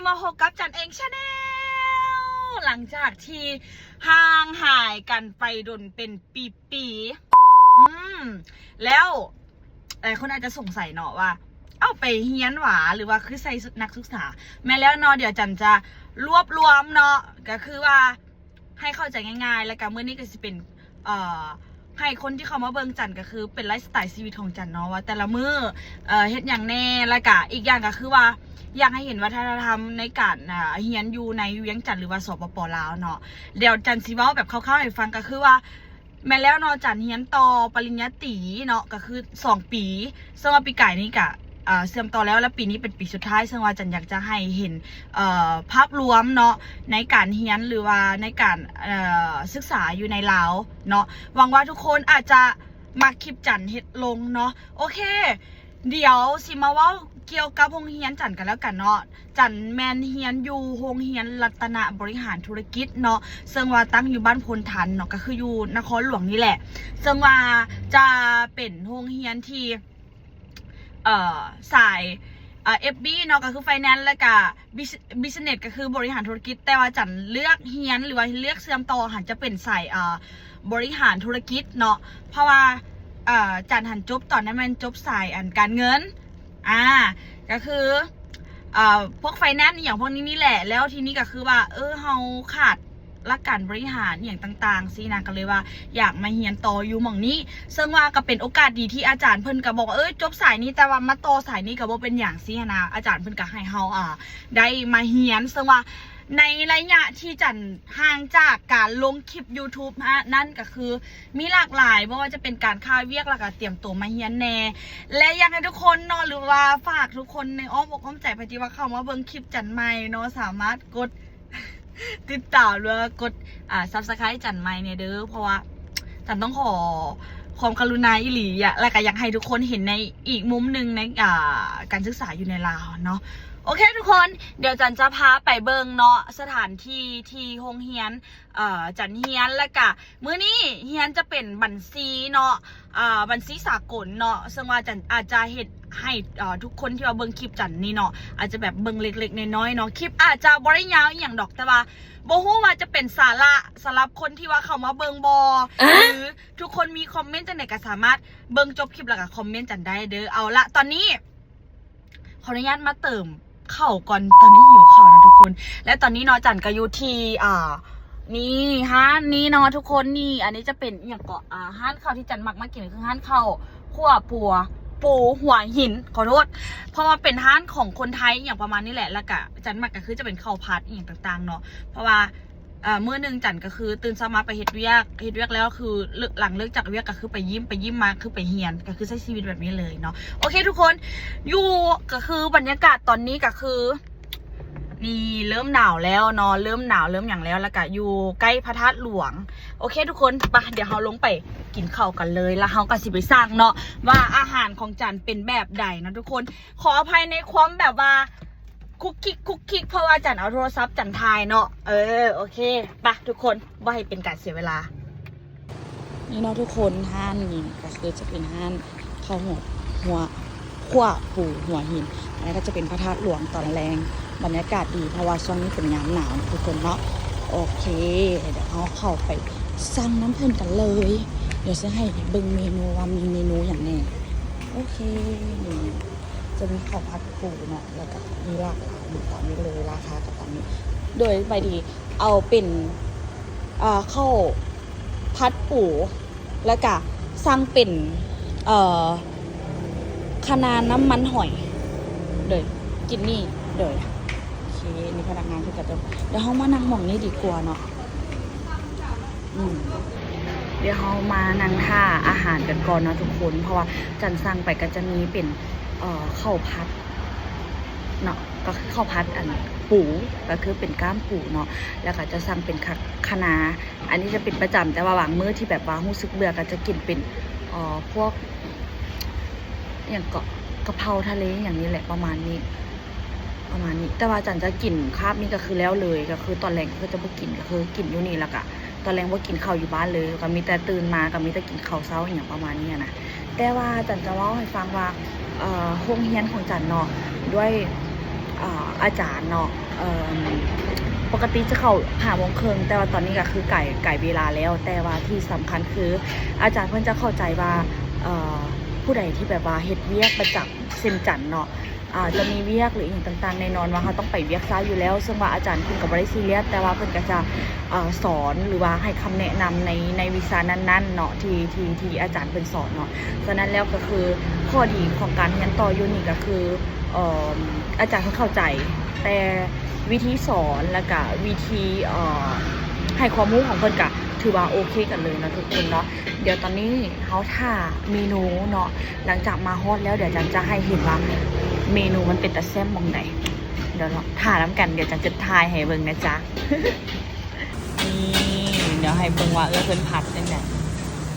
ມາພົບກັບຈັນເອງ Channel ຫຼັງຈາກທີ່ຫ່າງຫາຍກັນໄປດົນເປັນປີໆ ອືມ ແລ້ວຫຼາຍຄົນອາດຈະສົງໄສເນາະວ່າ ເອົ້າ ໄປຮຽນຫວາ ຫຼືວ່າຄືໃສ່ຊຸດນັກສຶກສາ? ແມ່ນແລ້ວເນາະ ດຽວຈັນຈະລວບລວມເນາະ ກະຄືວ່າ ໃຫ້ເຂົ້າໃຈງ່າຍໆ ແລ້ວກະມື້ນີ້ກະຊິເປັນ ເອີ ໃຫ້ຄົນທີ່ເຂົ້າມາເບິ່ງຈັນ ກະຄືເປັນໄລຟ໌ສະໄຕຊີວິດຂອງຈັນເນາະ ວ່າແຕ່ລະມື້ ເອີ ເຮັດຫຍັງແດ່ ແລ້ວກະອີກຢ່າງກະຄືວ່າ ຢາກໃຫ້ເຫັນວັດທະນະທຳໃນການ ອາ ຮຽນຢູ່ໃນວຽງຈັນ ຫຼືວ່າ ສປປ ລາວເນາະ. ດຽວຈັນຊິເວົ້າແບບຄ່າວໆໃຫ້ຟັງ ກະຄືວ່າ ແມ່ນແລ້ວເນາະ ຈັນຮຽນຕໍ່ປະລິນຍາຕີເນາະ ກະຄືສອງປີ ເຊິ່ງວ່າປີກາຍນີ້ກະ ເອີ ເຊື່ອມຕໍ່ແລ້ວ ແລະ ປີນີ້ເປັນປີສຸດທ້າຍ ເຊິ່ງວ່າຈັນຢາກຈະໃຫ້ເຫັນ ເອີ ພາບລວມເນາະ ໃນການຮຽນ ຫຼືວ່າໃນການ ເອີ ສຶກສາຢູ່ໃນລາວເນາະ. ຫວັງວ່າທຸກຄົນອາດຈະມັກຄລິບຈັນເຮັດລົງເນາະ. ໂອເຄ ດຽວຊິມາເວົ້າກ່ຽວກັບໂຮງຮຽນຈັນກັນແລ້ວກັນເນາະ. ຈັນແມ່ນຮຽນຢູ່ໂຮງຮຽນລັດຕະນະບໍລິຫານທຸລະກິດເນາະ ເຊິ່ງວ່າຕັ້ງຢູ່ບ້ານໂພນທັນເນາະ ກະຄືຢູ່ນະຄອນຫຼວງນີ້ແຫຼະ ເຊິ່ງວ່າຈະເປັນໂຮງຮຽນທີ່ ເອີ ສາຍ ເອີ ເອັຟບີເນາະ ກະຄືໄຟແນນ ແລ້ວກະບິສ ບິສເນສ ກະຄືບໍລິຫານທຸລະກິດ ແຕ່ວ່າຈັນເລືອກຮຽນ ຫຼືວ່າເລືອກເຊື່ອມຕໍ່ຫັ້ນ ຈະເປັນສາຍ ເອີ ບໍລິຫານທຸລະກິດເນາະ ເພາະວ່າ ເອີ ຈັນຫັ້ນຈົບ ຕອນນັ້ນແມ່ນຈົບສາຍ ອັນ ການເງິນ ອາ ກະຄື ເອີ ພວກໄຟແນນ ອີ່ຫຍັງພວກນີ້ນີ້ແຫຼະ ແລ້ວທີນີ້ກະຄືວ່າ ເອີ ເຮົາຂາດຫຼັກການບໍລິຫານອີ່ຫຍັງຕ່າງໆຊີ້ນະ ກະເລີຍວ່າຢາກມາຮຽນຕໍ່ຢູ່ໝ່ອງນີ້ ເຊິ່ງວ່າກະເປັນໂອກາດດີທີ່ອາຈານເພິ່ນກະບອກວ່າ ເອີ ຈົບສາຍນີ້ ແຕ່ວ່າມາຕໍ່ສາຍນີ້ກະບໍ່ເປັນຫຍັງຊີ້ຫັ້ນນະ ອາຈານເພິ່ນກະໃຫ້ເຮົາ ອາ ໄດ້ມາຮຽນ ເຊິ່ງວ່າໃນໄລຍະທີ່ຈັນຫ່າງຈາກການລົງຄລິບຢູທູບນັ້ນ ກະຄື ມີຫຼາກຫຼາຍ ບໍ່ວ່າຈະເປັນການຄາວຽກ ແລ້ວກະຕຽມໂຕມາຮຽນແດ່ ແລະ ຢາກໃຫ້ທຸກຄົນເນາະ ຫຼືວ່າຝາກທຸກຄົນໃນອ້ອມອົກອ້ອມໃຈ ໃຜທີ່ວ່າເຂົ້າມາເບິ່ງຄລິບຈັນໃໝ່ເນາະ ສາມາດກົດຕິດຕາມ ຫຼືວ່າກົດ ອາ Subscribe ຈັນໃໝ່ແດ່ເດີ ເພາະວ່າຈັນຕ້ອງຂໍຄວາມກະລຸນາອີ່ຫຼີ ແລ້ວກະຢາກໃຫ້ທຸກຄົນເຫັນໃນອີກມຸມໜຶ່ງໃນ ອາ ການສຶກສາຢູ່ໃນລາວເນາະ. ໂອເຄທຸກຄົນ ດຽວຈັນຈະພາໄປເບິ່ງເນາະ ສະຖານທີ່ທີ່ໂຮງຮຽນ ເອີ ຈັນຮຽນ ແລ້ວກະມື້ນີ້ຮຽນຈະເປັນບັນຊີເນາະ ເອີ ບັນຊີສາກົນເນາະ ເຊິ່ງວ່າຈັນອາດຈະເຮັດໃຫ້ ເອີ ທຸກຄົນທີ່ວ່າເບິ່ງຄລິບຈັນນີ້ເນາະ ອາດຈະແບບເບິ່ງເລັກໆນ້ອຍໆເນາະ ຄລິບອາດຈະບໍ່ໄດ້ຍາວອີ່ຫຍັງດອກ ແຕ່ວ່າບໍ່ຮູ້ວ່າຈະເປັນສາລະສຳລັບຄົນທີ່ວ່າເຂົ້າມາເບິ່ງບໍ່ ຫຼືທຸກຄົນມີຄອມເມັນຈັ່ງໃດກະສາມາດເບິ່ງຈົບຄລິບແລ້ວກະຄອມເມັນຈັນໄດ້ເດີ. ເອົາລະ ຕອນນີ້ ຂໍອະນຸຍາດມາເຕີມເຂົ້າກ່ອນ ຕອນນີ້ຫິວເຂົ້ານະທຸກຄົນ. ແລະຕອນນີ້ເນາະ ຈັນກະຢູ່ທີ່ ອ່າ ນີ້ ຮ້ານນີ້ເນາະທຸກຄົນ ນີ້ ອັນນີ້ຈະເປັນອີ່ຫຍັງເກາະ ອ່າ ຮ້ານເຂົ້າທີ່ຈັນມັກມາກິນ ຄືຮ້ານເຂົ້າຂົ້ວປູ ປູຫົວຫີນ ຂໍໂທດ ເພາະວ່າເປັນຮ້ານຂອງຄົນໄທ ອີ່ຫຍັງປະມານນີ້ແຫຼະ. ແລ້ວກະຈັນມັກກະຄືຈະເປັນເຂົ້າຜັດອີ່ຫຍັງຕ່າງໆເນາະ ເພາະວ່າ ເອີ ມື້ໜຶ່ງຈັນກະຄືຕື່ນເຊົ້າມາໄປເຮັດວຽກ ເຮັດວຽກແລ້ວຄື ເລີກ ຫຼັງເລີກຈາກວຽກກະຄືໄປຍິມ ໄປຍິມມາຄືໄປຮຽນ ກະຄືໃຊ້ຊີວິດແບບນີ້ເລີຍເນາະ. ໂອເຄທຸກຄົນ ຢູ່ ກະຄືບັນຍາກາດຕອນນີ້ກະຄື ນີ້ເລີ່ມໜາວແລ້ວເນາະ ເລີ່ມໜາວເລີ່ມຫຍັງແລ້ວ ແລ້ວກະຢູ່ໃກ້ພະທາດຫຼວງ. ໂອເຄທຸກຄົນ ປະ ດຽວເຮົາລົງໄປກິນເຂົ້າກັນເລີຍ ແລ້ວເຮົາກະຊິໄປສັ່ງເນາະ ວ່າອາຫານຂອງຈັນເປັນແບບໃດເນາະທຸກຄົນ. ຂໍອະໄພໃນຄວາມແບບວ່າ ຄຸກຄິກ ຄຸກຄິກ ເພາະວ່າຈັນເອົາໂທລະສັບຈັນຖ່າຍເນາະ. ເອີ ໂອເຄ ປະທຸກຄົນ ບໍ່ໃຫ້ເປັນການເສຍເວລາ. ນີ້ເນາະທຸກຄົນ ຮ້ານນີ້ກະຄືຈະເປັນຮ້ານເຂົ້າຫົວ ຫົວ ຂົ້ວປູຫົວຫີນ. ອັນນີ້ກະຈະເປັນພະທາດຫຼວງຕອນແລງ ບັນຍາກາດດີ ເພາະວ່າຊ່ວງນີ້ເປັນຍາມໜາວເນາະທຸກຄົນເນາະ. ໂອເຄ ດຽວເຮົາເຂົ້າໄປສັ່ງນຳເພິ່ນກັນເລີຍ ດຽວຊິໃຫ້ເບິ່ງເມນູວ່າມີເມນູຫຍັງແດ່. ໂອເຄ ນີ້ຈະມີເຂົ້າຜັດ ປູເນາະ ແລ້ວກະມີຫຼາກຫຼາຍ ຕາມນີ້ເລີຍ ລາຄາກະຕາມນີ້. ໂດຍ ສະບາຍດີ ເອົາເປັນ ເອີ ເຂົ້າຜັດປູ ແລ້ວກະສັ່ງເປັນ ເອີ ຄະນານ້ຳມັນຫອຍ ໂດຍ ກິນນີ້ ໂດຍ. ໂອເຄ ນີ້ພະນັກງານເພິ່ນກະຈະ ດຽວເຮົາມານັ່ງໝ່ອງນີ້ດີກວ່າເນາະ. ອືມ ດຽວເຮົາມານັ່ງຖ້າອາຫານກັນກ່ອນເນາະທຸກຄົນ ເພາະວ່າຈັນສັ່ງໄປກະຈະມີເປັນ ເອີ ເຂົ້າຜັດເນາະ ກະຄືເຂົ້າຜັດອັນປູ ກະຄືເປັນກ້າມປູເນາະ ແລ້ວກະຈະສັ່ງເປັນຄະ ຄະນາ ອັນນີ້ຈະເປັນປະຈຳ ແຕ່ວ່າບາງມື້ທີ່ແບບວ່າຮູ້ສຶກເບື່ອກະຈະກິນເປັນ ເອີ ພວກ ອີ່ຫຍັງເກາະ ກະເພົາທະເລ ອີ່ຫຍັງນີ້ແຫຼະ ປະມານນີ້ ປະມານນີ້. ແຕ່ວ່າຈັນຈະກິນຄາບນີ້ກະຄືແລ້ວເລີຍ ກະຄືຕອນແລງກະຄືຈະບໍ່ກິນ ກະຄືກິນຢູ່ນີ້ ແລ້ວກະຕອນແລງບໍ່ກິນເຂົ້າຢູ່ບ້ານເລີຍ ກະມີແຕ່ຕື່ນມາກະມີແຕ່ກິນເຂົ້າເຊົ້າ ອີ່ຫຍັງປະມານນີ້ຫັ້ນນະ. ແຕ່ວ່າຈັນຈະເວົ້າໃຫ້ຟັງວ່າ ເອີ ໂຮງຮຽນຂອງຈັນເນາະ ດ້ວຍ ອ່າ ອາຈານເນາະ ເອີ່ມ ປົກກະຕິຈະເຂົ້າຫ້າໂມງເຄິ່ງ ແຕ່ວ່າຕອນນີ້ກໍຄືໄກ ໄກເວລາແລ້ວ. ແຕ່ວ່າທີ່ສຳຄັນຄືອາຈານເພິ່ນຈະເຂົ້າໃຈວ່າ ເອີ່ ຜູ້ໃດທີ່ແບບວ່າເຮັດວຽກປະຈຳເຊັ່ນຈັນເນາະ ອ່າ ຈະມີວຽກ ຫຼື ອີ່ຫຍັງຕ່າງໆ ແນ່ນອນວ່າເຮົາຕ້ອງໄປວຽກຊ້າຢູ່ແລ້ວ, ເຊິ່ງວ່າອາຈານເພິ່ນກໍບໍ່ໄດ້ຊີຣຽສ ແຕ່ວ່າເພິ່ນກໍຈະ ເອີ່ ສອນ ຫຼືວ່າໃຫ້ຄຳແນະນຳໃນ ໃນວິຊານັ້ນໆ ເນາະ ທີ່ ທີ່ ທີ່ອາຈານເພິ່ນສອນເນາະ. ສະນັ້ນແລ້ວກໍຄື ຂໍ້ດີຂອງການຮຽນຕໍ່ຢູ່ນີ້ກໍຄື ເອີ່ມ ອາຈານເພິ່ນເຂົ້າໃຈ ແຕ່ວິທີສອນ ແລ້ວກະວິທີ ເອີ່ ໃຫ້ຄວາມຮູ້ຂອງເພິ່ນກະຖືວ່າໂອເຄກັນເລີຍເນາະທຸກຄົນເນາະ. ດຽວຕອນນີ້ເຮົາຖ້າເມນູເນາະ, ຫຼັງຈາກມາຮອດແລ້ວ ດຽວຈັນຈະໃຫ້ເຫັນວ່າເມນູມັນເປັນຕາແຊບໝ່ອງໃດ. ດຽວເນາະ ຖ້ານຳກັນ ດຽວຈັນຈະຖ່າຍໃຫ້ເບິ່ງນະຈ໊ະ. ນີ້ ດຽວໃຫ້ເບິ່ງວ່າ ເອີ ເພິ່ນຜັດຈັ່ງໃດ.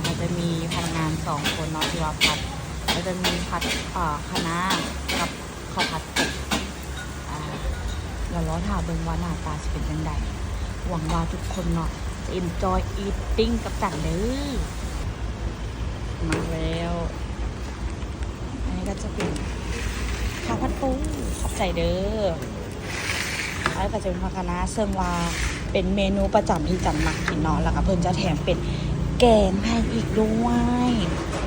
ກໍຈະມີພະນັກງານສອງຄົນເນາະທີ່ວ່າຜັດ, ກໍຈະມີຜັດ ເອີ່ ຄະນ້າກັບ ເຂົ້າຜັດກົບ. ອ່າ ລະລໍຖ້າເບິ່ງວ່າໜ້າຕາຊິເປັນຈັ່ງໃດ. ຫວັງວ່າທຸກຄົນເນາະ ຈະ enjoy eating ກັບຈັນເດີ. ມາແລ້ວ ອັນນີ້ກໍຈະເປັນເຂົ້າຜັດປູ ຂອບໃຈເດີ. ແລ້ວກໍຈະເປັນຜັກຄະນ້າ ເຊິ່ງວ່າເປັນເມນູປະຈຳທີ່ຈັນມັກກິນເນາະ, ແລ້ວກໍເພິ່ນຈະແຖມເປັນແກງໃຫ້ອີກດ້ວຍ.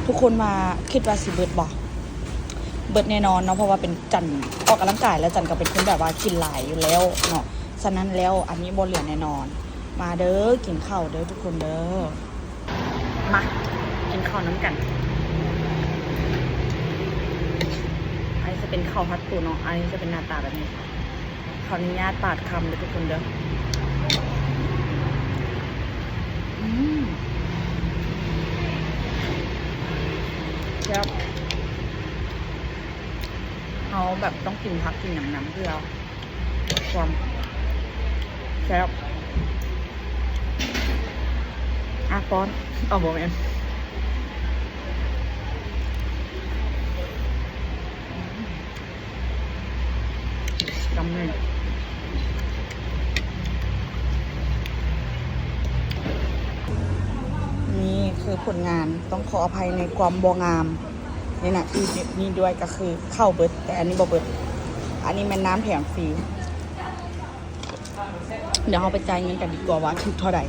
ທຸກຄົນວ່າ ຄິດວ່າຊິເບິດບໍ່? ເບິດແນ່ນອນເນາະ ເພາະວ່າເປັນ ຈັນອອກກຳລັງກາຍ ແລ້ວຈັນກໍເປັນຄົນແບບວ່າກິນຫຼາຍຢູ່ແລ້ວເນາະ, ສະນັ້ນແລ້ວອັນນີ້ບໍ່ເຫຼືອແນ່ນອນ. ມາເດີ ກິນເຂົ້າເດີທຸກຄົນເດີ. ມາກິນເຂົ້ານຳກັນ. ອັນນີ້ຈະເປັນເຂົ້າຜັດປູເນາະ, ອັນນີ້ຈະເປັນໜ້າຕາແບບນີ້. ຂໍອະນຸຍາດປາດຄຳເດີທຸກຄົນເດີ. ອືມ ແຊບ. ເຮົາແບບຕ້ອງກິນຜັກກິນຫຍັງນຳເພື່ອຄວາມແຊບ. ອ່ະ ປ້ອນ. ເອົາ ບໍ່ແມ່ນ. ກຳໜຶ່ງ. ນີ້ຄືຜົນງານ, ຕ້ອງຂໍອະໄພໃນຄວາມບໍ່ງາມໃນໜ້າທີ່ນີ້ດ້ວຍ, ກໍຄືເຂົ້າເບິດ ແຕ່ອັນນີ້ບໍ່ເບິດ. ອັນນີ້ແມ່ນນ້ຳແຖມຟຣີ. ດຽວເຮົາໄປຈ່າຍເງິນກັນດີກວ່າວ່າຖືກເທົ່າໃດ.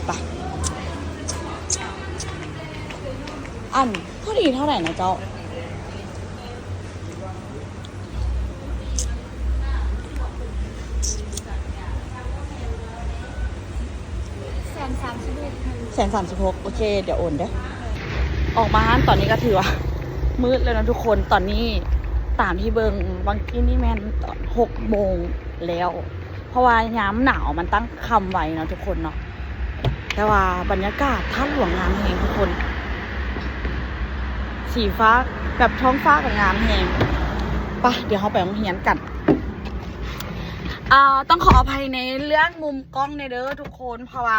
ໄປ. ອັນພໍດີເທົ່າໃດນະເຈົ້າ? ແສນສາມສິບຫົກ. ແສນສາມສິບຫົກ. ໂອເຄ ດຽວໂອນເດີ. ອອກມາຮ້ານຕອນນີ້ກໍຖືວ່າມືດແລ້ວນະທຸກຄົນ. ຕອນນີ້ຕາມທີ່ເບິ່ງ ຫວ່າງກີ້ນີ້ແມ່ນຕອນຫົກໂມງແລ້ວ. ເພາະວ່າຍາມໜາວມັນຕັ້ງຄ່ຳໄວເນາະທຸກຄົນເນາະ. ແຕ່ວ່າບັນຍາກາດທາດຫຼວງງາມແຮງທຸກຄົນ, ສີຟ້າແບບທ້ອງຟ້າກໍງາມແຮງ. ໄປ ດຽວເຮົາໄປໂຮງຮຽນກັນ. ເອີ ຕ້ອງຂໍອະໄພໃນເລື່ອງມຸມກ້ອງແດ່ເດີທຸກຄົນ, ເພາະວ່າ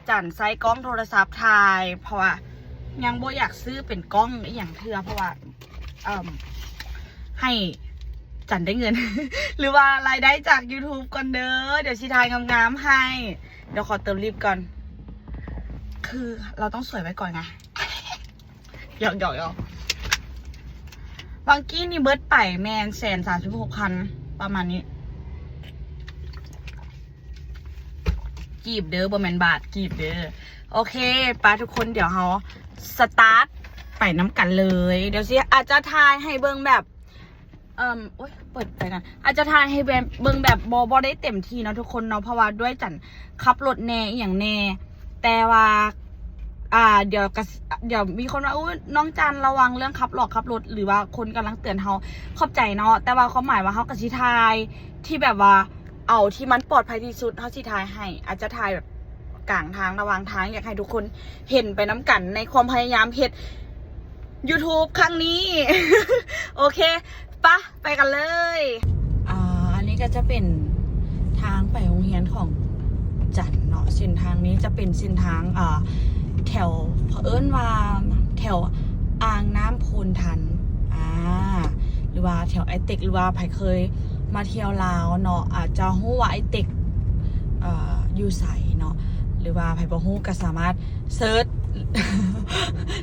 ຈັນໃຊ້ກ້ອງໂທລະສັບຖ່າຍ, ເພາະວ່າຍັງບໍ່ຢາກຊື້ເປັນກ້ອງອີ່ຫຍັງເທື່ອ, ເພາະວ່າ ເອີ່ມ ໃຫ້ຈັນໄດ້ເງິນ ຫຼືວ່າລາຍໄດ້ຈາກ YouTube ກ່ອນເດີ. ດຽວຊິຖ່າຍງາມໆໃຫ້. ດຽວຂໍເຕີມລິບກ່ອນ. ຄືເຮົາຕ້ອງສວຍໄວ້ກ່ອນໄງ. ຫຍອກໆໆ. ຫວ່າງກີ້ນີ້ເບິດໄປແມ່ນແສນສາມສິບຫົກພັນ ປະມານນີ້. ກີບເດີ ບໍ່ແມ່ນບາດ ກີບເດີ. ໂອເຄ ໄປທຸກຄົນ ດຽວເຮົາສະຕາດໄປນຳກັນເລີຍ. ດຽວຊິ ອາດຈະຖ່າຍໃຫ້ເບິ່ງແບບ ເອີ່ມ ໂອ້ຍ ເປີດໄປກັນ. ອາດຈະຖ່າຍໃຫ້ແບບ ເບິ່ງແບບບໍ່ ບໍ່ໄດ້ເຕັມທີ່ເນາະທຸກຄົນເນາະ, ເພາະວ່າດ້ວຍຈັນຂັບລົດແດ່ ອີ່ຫຍັງແດ່. ແຕ່ວ່າ ອ່າ ດຽວກໍ ດຽວມີຄົນວ່າ ໂອ້ຍ ນ້ອງຈັນລະວັງເລື່ອງຂັບຫຼອກຂັບລົດ ຫຼືວ່າຄົນກຳລັງເຕືອນເຮົາ. ຂອບໃຈເນາະ, ແຕ່ວ່າຄວາມໝາຍວ່າເຮົາກໍຊິຖ່າຍທີ່ແບບວ່າ ເອົາທີ່ມັນປອດໄພທີ່ສຸດ ເຮົາຊິຖ່າຍໃຫ້. ອາດຈະຖ່າຍແບບກາງທາງ ລະຫວ່າງທາງ, ຢາກໃຫ້ທຸກຄົນເຫັນໄປນຳກັນໃນຄວາມພະຍາຍາມເຮັດ YouTube ຄັ້ງນີ້. ໂອເຄ ປະ ໄປກັນເລີຍ. ອ່າ ອັນນີ້ກໍຈະເປັນທາງໄປໂຮງຮຽນຂອງຈັນເນາະ. ເສັ້ນທາງນີ້ຈະເປັນເສັ້ນທາງ ອ່າ ແຖວ ເຂົາເອີ້ນວ່າແຖວອ່າງນ້ຳໂພນທັນ ອ່າ ຫຼືວ່າແຖວໄອເຕັກ ຫຼືວ່າໃຜເຄີຍມາທ່ຽວລາວເນາະ ອາດຈະຮູ້ວ່າໄອເຕັກ ເອີ່ ຢູ່ໃສເນາະ ຫຼືວ່າໃຜບໍ່ຮູ້ກໍສາມາດເສີດ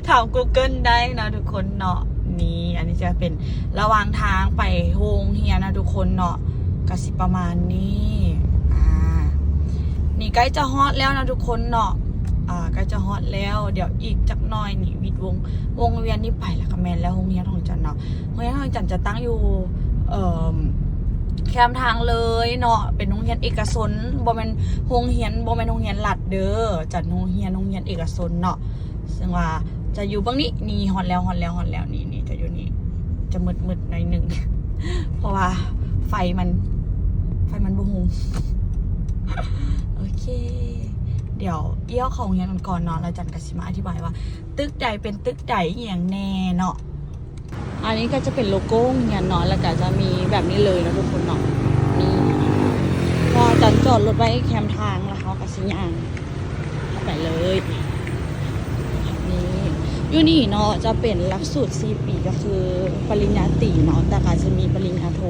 ຖາມ Google ໄດ້ເນາະທຸກຄົນເນາະ. ນີ້ ອັນນີ້ຈະເປັນລະຫວ່າງທາງໄປໂຮງຮຽນນະທຸກຄົນເນາະ. ກໍຊິປະມານນີ້. ອ່າ ນີ້ໃກ້ຈະຮອດແລ້ວນະທຸກຄົນເນາະ. ອ່າ ໃກ້ຈະຮອດແລ້ວ. ດຽວອີກຈັກໜ້ອຍນີ້ວິດວົງ ວົງວຽນນີ້ໄປແລ້ວກໍແມ່ນແລ້ວ ໂຮງຮຽນຂອງຈັນເນາະ. ໂຮງຮຽນຂອງຈັນຈະຕັ້ງຢູ່ ເອີ່ມ ແຄມທາງເລີຍເນາະ, ເປັນໂຮງຮຽນເອກະຊົນ, ບໍ່ແມ່ນໂຮງຮຽນ ບໍ່ແມ່ນໂຮງຮຽນລັດເດີ້. ຈັນໂຮງຮຽນ ໂຮງຮຽນເອກະຊົນເນາະ. ເຊິ່ງວ່າຈະຢູ່ເບື້ອງນີ້. ນີ້ ຮອດແລ້ວ ຮອດແລ້ວ ຮອດແລ້ວ. ນີ້ ນີ້ຈະຢູ່ນີ້ ຈະມືດໆໜ້ອຍໜຶ່ງ ເພາະວ່າໄຟມັນ ໄຟມັນບໍ່ຮຸ່ງ. ໂອເຄ ດຽວ ດຽວເຂົ້າໂຮງຮຽນກັນກ່ອນເນາະ ແລ້ວຈັນກໍຊິມາອະທິບາຍວ່າຕຶກໃດເປັນຕຶກໃດ ອີ່ຫຍັງແນ່ເນາະ. ອັນນີ້ກໍຈະເປັນໂລໂກ້ໂຮງຮຽນເນາະ ແລ້ວກໍຈະມີແບບນີ້ເລີຍເນາະທຸກຄົນເນາະ. ນີ້ ເພາະວ່າຈັນຈອດລົດໄວ້ແຄມທາງ ແລ້ວເຮົາກໍຊິຍ່າງເຂົ້າໄປເລີຍ. ນີ້ ຢູ່ນີ້ເນາະ ຈະເປັນຫຼັກສູດສີ່ປີ ກໍຄືປະລິນຍາຕີເນາະ, ແຕ່ກໍອາດຈະມີປະລິນຍາໂທ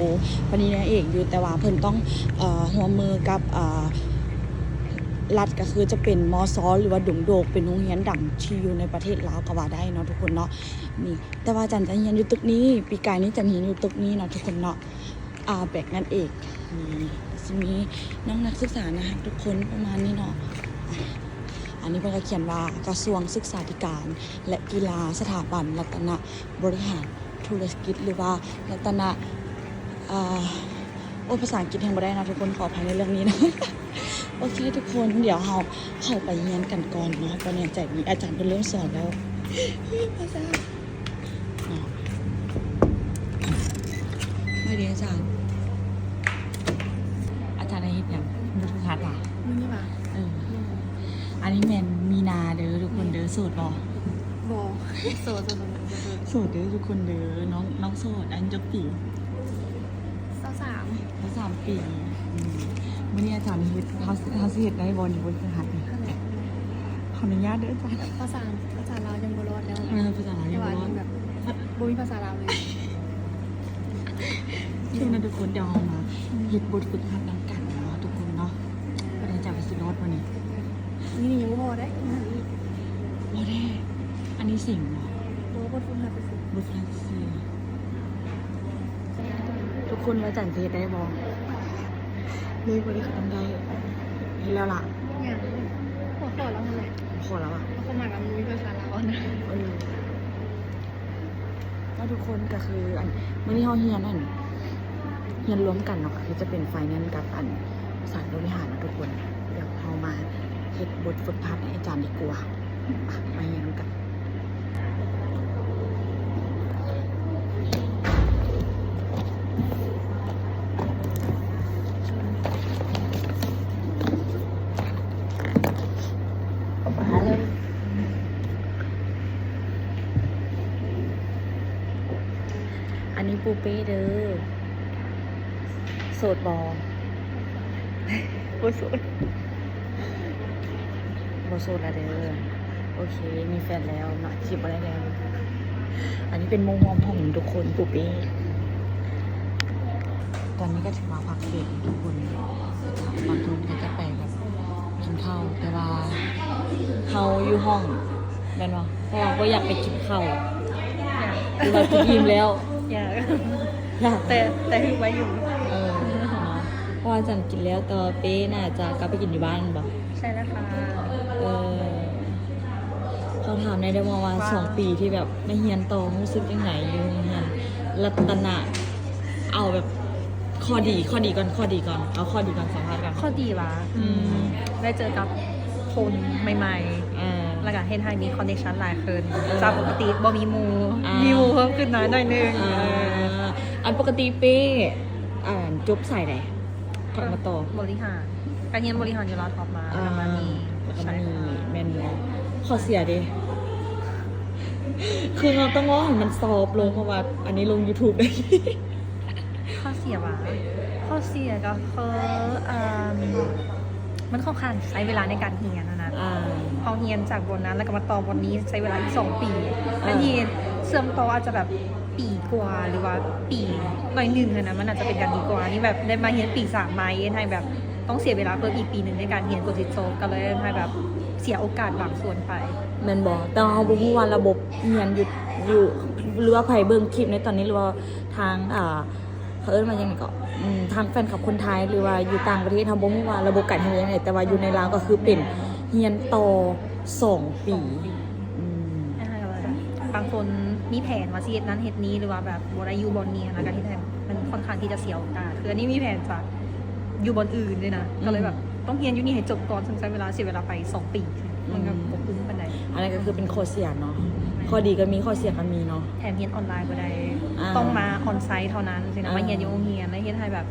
ປະລິນຍາເອກຢູ່, ແຕ່ວ່າເພິ່ນຕ້ອງ ເອີ່ ຮ່ວມມືກັບ ເອີ່ ລັດ ກໍຄືຈະເປັນ ມຊ ຫຼືວ່າດົງໂດກ ເປັນໂຮງຮຽນດັງທີ່ຢູ່ໃນປະເທດລາວກໍວ່າໄດ້ເນາະທຸກຄົນເນາະ. ນີ້ ແຕ່ວ່າຈັນຈະຮຽນຢູ່ຕຶກນີ້, ປີກາຍນີ້ຈັນຮຽນຢູ່ຕຶກນີ້ເນາະທຸກຄົນເນາະ. ອ່າ ແບັກນັ້ນເອງ. ນີ້ ຊິມີນ້ອງນັກສຶກສານະຮັກທຸກຄົນປະມານນີ້ເນາະ. ອັນນີ້ເພິ່ນກໍຂຽນວ່າ ກະຊວງສຶກສາທິການ ແລະ ກິລາ ສະຖາບັນລັດຕະນະບໍລິຫານທຸລະກິດ ຫຼືວ່າລັດຕະນະ ອ່າ ໂອ້ ພາສາອັງກິດແຮງບໍ່ໄດ້ເນາະທຸກຄົນ, ຂໍອະໄພໃນເລື່ອງນີ້ເນາະ. ໂອເຄທຸກຄົນ ດຽວເຮົາເຂົ້າໄປຮຽນກັນກ່ອນເນາະ. ບໍ່ແນ່ໃຈ ນີ້ອາຈານເພິ່ນເລີ່ມສອນແລ້ວ. ພາສາ ເນາະ ມາເດອາຈານ. ອາຈານໃຫ້ເຮັດຫຍັງ? ບົດຝຶກຫັດຫວາ? ມື້ນີ້ຫວາ? ເອີ ອັນນີ້ແມ່ນມີນາເດີທຸກຄົນເດີ. ໂສດບໍ່? ບໍ່ ໂສດ ໂສດ ໂສດ ໂສດເດີທຸກຄົນເດີ. ນ້ອງ ນ້ອງໂສດ. ອາຍຸຈັກປີ? ຊາວສາມ ຊາວສາມປີ. ອືມ ມື້ນີ້ອາຈານເຮັດ ເຮົາ ເຮົາຊິເຮັດໄດ້ບໍ່ນີ້ ບົດຝຶກຫັດນີ້? ອັນໃດ? ຂໍອະນຸຍາດເດີອາຈານ. ພາສາ ພາສາລາວຍັງບໍ່ລອດແລ້ວ. ເອີ ພາສາລາວຍັງບໍ່ລອດ ແບບບໍ່ມີພາສາລາວເລີຍ. ໂອເຄນະທຸກຄົນ ດຽວເຮົາມາເຮັດບົດຝຶກຫັດນຳກັນເນາະທຸກຄົນເນາະ. ອືມ ວ່າອາຈານຊິລອດບໍ່ນີ້? ນີ້ຍັງບໍ່ພໍໄດ້ ບໍ່ໄດ້. ອັນນີ້ເສັງບໍ່? ບໍ່ ບົດຝຶກຫັດຊື່ໆ. ບົດຝຶກຫັດຊື່ໆ. ທຸກຄົນວ່າຈັນຊິເຮັດໄດ້ບໍ່? ເລີຍບໍ່ໄດ້ກໍຕ້ອງໄດ້. ເຮັດແລ້ວລະ? ຍັງ ຂໍ ຂໍລາວຫັ້ນແຫຼະ. ຂໍລາວອະ? ຄວາມໝາຍວ່າບໍ່ມີພາສາລາວນະ. ເອີ ເນາະທຸກຄົນ ກໍຄື ອັນ ມື້ນີ້ເຮົາຮຽນ ອັນ ຮຽນລວມກັນເນາະ ກໍຄືຈະເປັນໄຟແນນສ໌ກັບ ອັນ ສາຍບໍລິຫານເນາະທຸກຄົນ. ດຽວເຮົາມາເຮັດບົດຝຶກຫັດໃຫ້ອາຈານດີກວ່າ. ມາຮຽນນຳກັນ. ອັນນີ້ປູເປ້ເດີ. ໂສດບໍ່? ບໍ່ໂສດ. ບໍ່ໂສດລະເດີ. ໂອເຄ ມີແຟນແລ້ວເນາະ ຈີບບໍ່ໄດ້ແລ້ວ. ອັນນີ້ເປັນໝູ່ຮ່ວມຫ້ອງທຸກຄົນ ປູເປ້. ຕອນນີ້ກໍຖືວ່າພັກເບຣກທຸກຄົນ. ບາງຄົນກໍຈະໄປແບບກິນເຂົ້າ ແຕ່ວ່າເຮົາຢູ່ຫ້ອງແມ່ນບໍ່? ເພາະວ່າບໍ່ຢາກໄປກິນເຂົ້າ ຫຼືວ່າກິນອີ່ມແລ້ວ. ຢາກ ຢາກ ແຕ່ ແຕ່ຫຶບໄວ້ຢູ່. ເອີ ເນາະ ເພາະວ່າຈັນກິນແລ້ວ ແຕ່ວ່າເປ້ໜ້າຈະກັບໄປກິນຢູ່ບ້ານແມ່ນບໍ່? ໃຊ່ແລ້ວຄ່ະ. ເອີ ຂໍຖາມແດ່ໄດ້ບໍ່ວ່າ ວ່າ ສອງປີທີ່ແບບໄດ້ຮຽນຕໍ່ ຮູ້ສຶກຈັ່ງໃດຢູ່ໂຮງຮຽນລັດຕະນະ? ເອົາແບບຂໍ້ດີ ຂໍ້ດີກ່ອນ ຂໍ້ດີກ່ອນ ເອົາຂໍ້ດີກ່ອນ ສຳພາດກ່ອນ. ຂໍ້ດີຫວາ? ອືມ ອືມ ໄດ້ເຈີກັບຄົນໃໝ່ໆ ເອີ ແລ້ວກໍເຮັດໃຫ້ມີຄອນເນັກຊັນຫຼາຍຂຶ້ນ ເອີ ຈາກປົກກະຕິບໍ່ມີໝູ່ ອ່າ ມີໝູ່ເພີ່ມຂຶ້ນມາໜ້ອຍໜຶ່ງ. ອ່າ ເອີ ອັນປົກກະຕິເປ້ ອ່າ ຈົບສາຍໃດ? ຂ້ອຍມາຕໍ່ບໍລິຫານ ການຮຽນບໍລິຫານຢູ່ລາວທັອບມາ ອ່າ ແລ້ວກໍມານີ້ ແລ້ວກໍມານີ້. ແມ່ນບໍ່? ຂໍ້ເສຍເດ? ຄືເຮົາຕ້ອງເວົ້າໃຫ້ມັນຊອບລົງ ເພາະວ່າອັນນີ້ລົງຢູທູບໄດ້. ຂໍ້ເສຍຫວາ? ຂໍ້ເສຍກໍຄື ເອີ່ມ ມັນຄ່ອນຂ້າງໃຊ້ເວລາໃນການຮຽນຫັ້ນນະ. ອ່າ ເຮົາຮຽນຈາກບ່ອນນັ້ນ ແລ້ວກໍມາຕໍ່ບ່ອນນີ້ ໃຊ້ເວລາອີກສອງປີ. ເອີ ແທນທີ່ເຊື່ອມຕໍ່ອາດຈະແບບ ປີກວ່າ ຫຼືວ່າປີໜ້ອຍໜຶ່ງຫັ້ນນະ ມັນອາດຈະເປັນການດີກວ່າ. ນີ້ແບບໄດ້ມາຮຽນປີສາມໃໝ່ ເຮັດໃຫ້ແບບຕ້ອງເສຍເວລາເພີ່ມອີກປີໜຶ່ງໃນການຮຽນກວ່າຊິຈົບ ກໍເລີຍເຮັດໃຫ້ແບບເສຍໂອກາດບາງສ່ວນໄປ. ແມ່ນບໍ່? ແຕ່ວ່າເຮົາບໍ່ຮູ້ວ່າລະບົບຮຽນຢູ່ ຢູ່ ຫຼືວ່າໃຜເບິ່ງຄລິບໃນຕອນນີ້ ຫຼືວ່າທາງ ອ່າ ເຂົາເອີ້ນວ່າຫຍັງນີ້ເກາະ? ອືມ ທາງແຟນຄລັບຄົນໄທ ຫຼືວ່າຢູ່ຕ່າງປະເທດ ເຮົາບໍ່ຮູ້ວ່າລະບົບການຮຽນຈັ່ງໃດ ແຕ່ວ່າຢູ່ໃນລາວກໍຄືເປັນຮຽນຕໍ່ສອງປີ. ອືມ ບາງຄົນມີແຜນວ່າຊິເຮັດນັ້ນເຮັດນີ້ ຫຼືວ່າແບບບໍ່ໄດ້ຢູ່ບ່ອນນີ້ ແລ້ວກໍເຮັດໃຫ້ມັນຂ້ອນຂ້າງທີ່ຈະເສຍໂອກາດ. ຄືອັນນີ້ມີແຜນຈະຢູ່ບ່ອນອື່ນເລີຍນະ ກໍເລີຍແບບ ອືມ ຕ້ອງຮຽນຢູ່ນີ້ໃຫ້ຈົບກ່ອນ ເຊິ່ງໃຊ້ເວລາ ເສຍເວລາໄປສອງປີ ມັນກໍ ອືມ ບໍ່ຄຸ້ມປານໃດ. ອັນນັ້ນກໍຄືເປັນຂໍ້ເສຍເນາະ. ແມ່ນ. ຂໍ້ດີກໍມີ ຂໍ້ເສຍກໍມີເນາະ. ແຖມຮຽນອອນລາຍບໍ່ໄດ້ ອ່າ ຕ້ອງມາອອນໄຊເທົ່ານັ້ນຊີ້ນະ. ອ່າ ມາຮຽນຢູ່ໂຮງຮຽນ ແລ້ວເຮັດໃຫ້ແບບ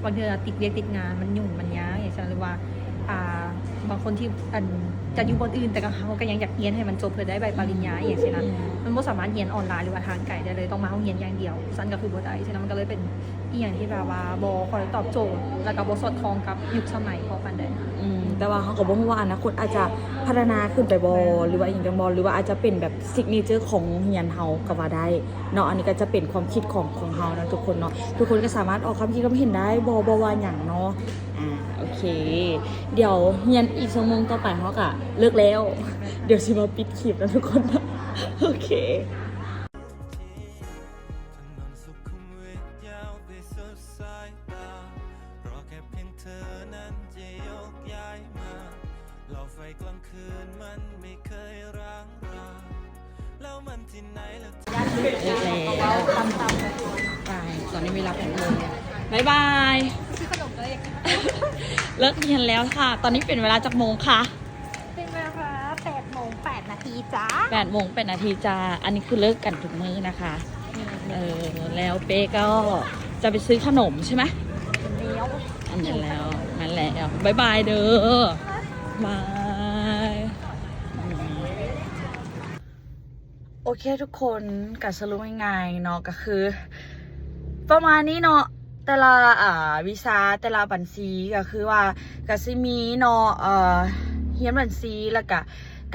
ບາງເທື່ອຕິດວຽກຕິດງານ ມັນຫຍຸ້ງມັນຍາກ ຢ່າງຊັ້ນ ຫຼືວ່າ ອ່າ ບາງຄົນທີ່ ອັນ ຈະຢູ່ບ່ອນອື່ນ ແຕ່ກໍ ເຮົາກໍຍັງຢາກຮຽນໃຫ້ມັນຈົບ ເພື່ອໄດ້ໃບປະລິນຍາ ອືມ ຢ່າງຊີ້ນະ. ອືມ ມັນບໍ່ສາມາດຮຽນອອນລາຍ ຫຼືວ່າທາງໄກໄດ້ເລີຍ ຕ້ອງມາໂຮງຮຽນຢ່າງດຽວ ຊັ້ນກໍຄືບໍ່ໄດ້. ສະນັ້ນມັນກໍເລີຍເປັນ ອີ່ຫຍັງທີ່ແບບວ່າບໍ່ຄ່ອຍຕອບໂຈດ ແລ້ວກໍບໍ່ສອດຄ່ອງກັບຍຸກສະໄໝພໍປານໃດ. ອືມ ແຕ່ວ່າເຮົາກໍບໍ່ຮູ້ວ່າອະນາຄົດອາດຈະພັດທະນາຂຶ້ນໄປບໍ່ ແມ່ນ ຫຼືວ່າອີ່ຫຍັງຈັ່ງບໍ່ ຫຼືວ່າອາດຈະເປັນແບບ signature ຂອງໂຮງຮຽນເຮົາກໍວ່າໄດ້ເນາະ. ອັນນີ້ກໍຈະເປັນຄວາມຄິດຂອງ ຂອງເຮົານະທຸກຄົນເນາະ. ທຸກຄົນກໍສາມາດອອກຄວາມຄິດຄວາມເຫັນໄດ້ ບໍ່ ບໍ່ວ່າຫຍັງເນາະ. ອ່າ ໂອເຄ ດຽວຮຽນອີກຊົ່ວໂມງຕໍ່ໄປເຮົາກໍເລີກແລ້ວ ດຽວຊິມາປິດຄລິບນະທຸກຄົນເນາະ. ໂອເຄ. ຖະໜົນສຸຂຸມວິດຍາວໄປສຸດສາຍຕາ ລໍແຄ່ພຽງເທີນັ້ນຈະໂຍກຍ້າຍມາ ລາວໄຟກາງຄືນມັນໄມ່ເຄີຍຮ້າງລາ ແລ້ວມັນທີ່ໄຫນລະ. ເລີກແລ້ວ ໄປ ຕອນນີ້ເວລາແປດໂມງ. ບາຍບາຍ ຊື້ຂະໜົມເລີຍ ຢາກກິນ. ເລີກຮຽນແລ້ວຄ່ະ ຕອນນີ້ເປັນເວລາຈັກໂມງຄະ? ເປັນເວລາແປດໂມງແປດນາທີຈ້າ. ແປດໂມງແປດນາທີຈ້າ. ອັນນີ້ຄືເລີກກັນທຸກມື້ນະຄະ. ເອີ ແລ້ວເປ້ກໍຈະໄປຊື້ຂະໜົມໃຊ່ໄໝ? ອັນນັ້ນແລ້ວ ນັ້ນແລ້ວ ບາຍບາຍເດີ ບາຍ. ໂອເຄທຸກຄົນ ກະສະຫຼຸບງ່າຍໆເນາະ ກະຄືປະມານນີ້ເນາະ. ແຕ່ລະ ອ່າ ວິຊາ ແຕ່ລະບັນຊີ ກະຄືວ່າກະຊິມີເນາະ ເອີ ຮຽນບັນຊີ ແລ້ວກະ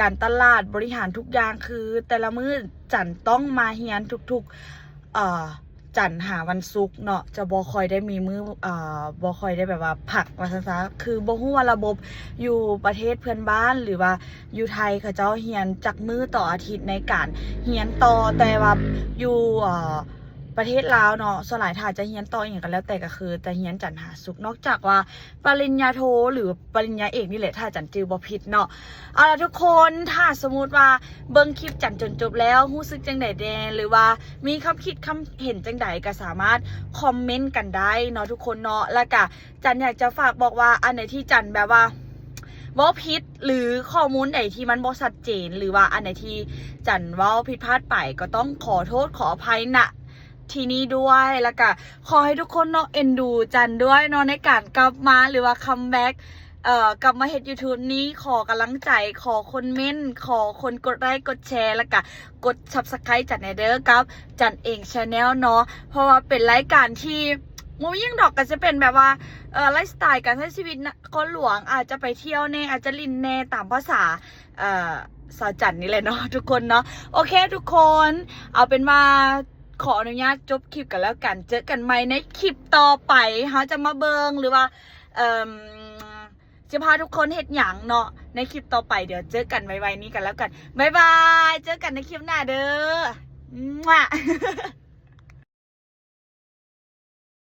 ການຕະຫຼາດ ບໍລິຫານທຸກຢ່າງ. ຄືແຕ່ລະມື້ຈັນຕ້ອງມາຮຽນທຸກໆ ເອີ ຈັນຫາວັນສຸກເນາະ ຈະບໍ່ຄ່ອຍໄດ້ມີມື້ ເອີ ບໍ່ຄ່ອຍໄດ້ແບບວ່າພັກວ່າຊັ້ນຊະ. ຄືບໍ່ຮູ້ວ່າລະບົບຢູ່ປະເທດເພື່ອນບ້ານ ຫຼືວ່າຢູ່ໄທ ເຂົາເຈົ້າຮຽນຈັກມື້ຕໍ່ອາທິດໃນການຮຽນຕໍ່ ແຕ່ວ່າຢູ່ ເອີ ປະເທດລາວເນາະ ສ່ວນຫຼາຍຖ້າຈະຮຽນຕໍ່ອີ່ຫຍັງກໍແລ້ວແຕ່ ກໍຄືຈະຮຽນຈັນຫາສຸກ ນອກຈາກວ່າປະລິນຍາໂທ ຫຼື ປະລິນຍາເອກນີ້ແຫຼະ ຖ້າຈັນຈື່ບໍ່ຜິດເນາະ. ເອົາລະທຸກຄົນ ຖ້າສົມມຸດວ່າເບິ່ງຄລິບຈັນຈົນຈົບແລ້ວ ຮູ້ສຶກຈັ່ງໃດແດ່ ຫຼືວ່າມີຄຳຄິດຄຳເຫັນຈັ່ງໃດ ກໍສາມາດຄອມເມັນກັນໄດ້ເນາະທຸກຄົນເນາະ. ແລ້ວກະຈັນຢາກຈະຝາກບອກວ່າ ອັນໃດທີ່ຈັນແບບວ່າເວົ້າຜິດ ຫຼື ຂໍ້ມູນໃດທີ່ມັນບໍ່ຊັດເຈນ ຫຼືວ່າອັນໃດທີ່ຈັນເວົ້າຜິດພາດໄປ ກໍຕ້ອງຂໍໂທດຂໍອະໄພນະ ທີ່ນີ້ດ້ວຍ ແລ້ວກະຂໍໃຫ້ທຸກຄົນເນາະ ເອັນດູຈັນດ້ວຍເນາະ ໃນການກັບມາ ຫຼືວ່າຄັມແບັກ ເອີ ກັບມາເຮັດ YouTube ນີ້. ຂໍກຳລັງໃຈ ຂໍຄົນເມັນ ຂໍຄົນກົດໄລກົດແຊ ແລ້ວກະກົດ Subscribe ຈັນແດ່ເດີ ກັບຈັນເອງ Channel ເນາະ. ເພາະວ່າເປັນລາຍການທີ່ບໍ່ມີຫຍັງດອກ ກໍຈະເປັນແບບວ່າ ເອີ ໄລຟ໌ສະໄຕລ໌ການໃຊ້ຊີວິດນະຄອນຫຼວງ ອາດຈະໄປທ່ຽວແດ່ ອາດຈະຫຼິ້ນແດ່ ຕາມພາສາ ເອີ ສາວຈັນນີ້ແຫຼະເນາະທຸກຄົນເນາະ. ໂອເຄທຸກຄົນ ເອົາເປັນວ່າ ຂໍອະນຸຍາດຈົບຄລິບກັນແລ້ວກັນ ເຈີກັນໃໝ່ໃນຄລິບຕໍ່ໄປ ເຮົາຈະມາເບິ່ງ ຫຼືວ່າ ເອີ ຈະພາທຸກຄົນເຮັດຫຍັງເນາະ ໃນຄລິບຕໍ່ໄປ. ດຽວເຈີກັນໄວໆນີ້ກັນແລ້ວກັນ ບາຍບາຍ ເຈີກັນໃນຄລິບໜ້າເດີ.